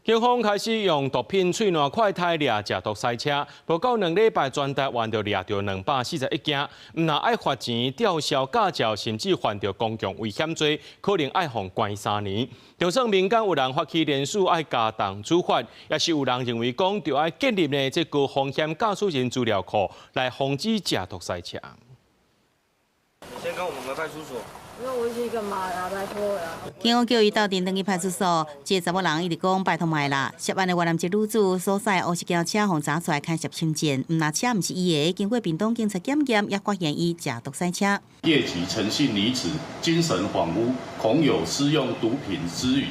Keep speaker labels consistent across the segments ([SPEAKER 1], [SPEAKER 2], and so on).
[SPEAKER 1] 警方開始用毒品喙瀾快篩掠食毒賽車，無夠2禮拜，全台灣就掠著241件。毋但愛罰錢、吊銷駕照，甚至犯著公共危險罪，可能愛予關3年。就算民間有人發起連署愛加重處罰，也是有人認為講，著愛建立呢這高風險駕駛人資料庫，來防止食毒賽車。
[SPEAKER 2] 先跟我們的派出所。
[SPEAKER 3] 那我去幹嘛啦？拜託啦！
[SPEAKER 4] 警方叫伊鬥陣轉去派出所，這個查某人一直講拜託莫啦。涉案的越南籍女子所駛烏色轎車，予查出來牽涉侵佔，毋但車毋是伊的，經過屏東警察檢驗，也發現伊食毒賽車。
[SPEAKER 5] 葉籍陳姓女子精神恍惚，恐有施用毒品之虞，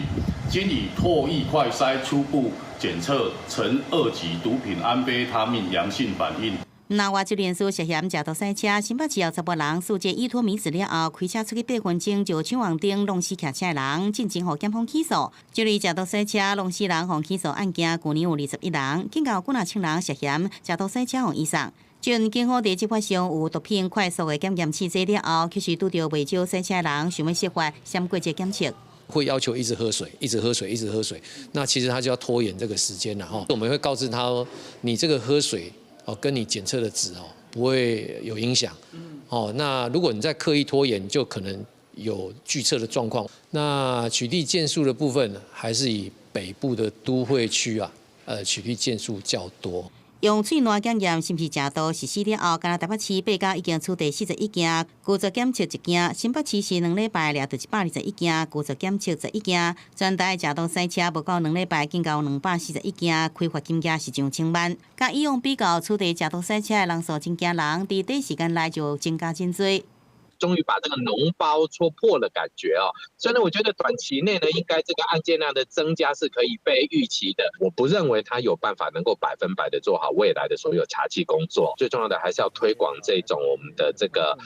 [SPEAKER 5] 經以唾液快篩初步檢測呈二級毒品安非他命陽性反應。
[SPEAKER 4] 那外籍人士涉嫌食毒賽車，新北市有查埔人注射依托咪酯了後，開車出去8分鐘就搶紅燈弄死騎車的人，進前予檢方起訴。這類食毒賽車弄死人予起訴案件，舊年有21人，警告幾若千人涉嫌食毒賽車予移送。前警方佇執法上有毒品快速的檢驗試劑了後，其實拄著袂少賽車的人想欲設法閃過這檢測。
[SPEAKER 6] 會要求一直喝水，一直喝水，一直喝水。那其實他就要拖延這個時間了哈。我們會告知他，你這個喝水哦，跟你檢測的值哦不會有影響。哦，那如果你再刻意拖延，就可能有拒測的狀況。那取締件數的部分，還是以北部的都會區啊，取締件數較多。
[SPEAKER 4] 用喙瀾檢驗是毋是食毒實施了後，干焦台北市八家已經取締41件，拒絕檢測1件；新北市是2禮拜掠著121件，拒絕檢測11件。全台食毒賽車無夠2禮拜，竟有241件，開罰金額是上千萬。佮以往比較，取締食毒賽車的人數真驚人，佇短時間內就增加真濟。
[SPEAKER 7] 終於把這個膿包戳破的感覺哦，所以呢，我覺得短期內呢，應該這個案件量的增加是可以被預期的。我不認為他有辦法能夠100%的做好未來的所有查緝工作。最重要的還是要推廣這種我們的這個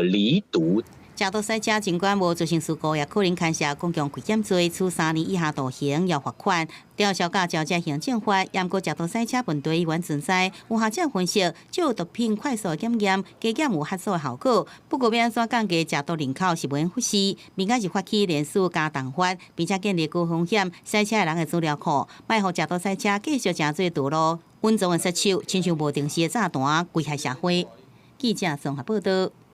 [SPEAKER 7] 離毒。
[SPEAKER 4] 食毒賽車儘管無造成事故，也可能牽涉公共危險罪，處3年以下徒刑，要罰款、吊銷駕照這行政罰。毋過食毒賽車問題依然存在，有學者分析，就毒品快速檢驗，加減有嚇阻的效果。不過，欲按怎降低食毒人口是袂忽視，民間是發起連署加重罰，並且建立高風險賽車的人的資料庫，莫予食毒賽車繼續成做道路穩重的殺手，親像無定時的炸彈，危害社會。記者綜合報道。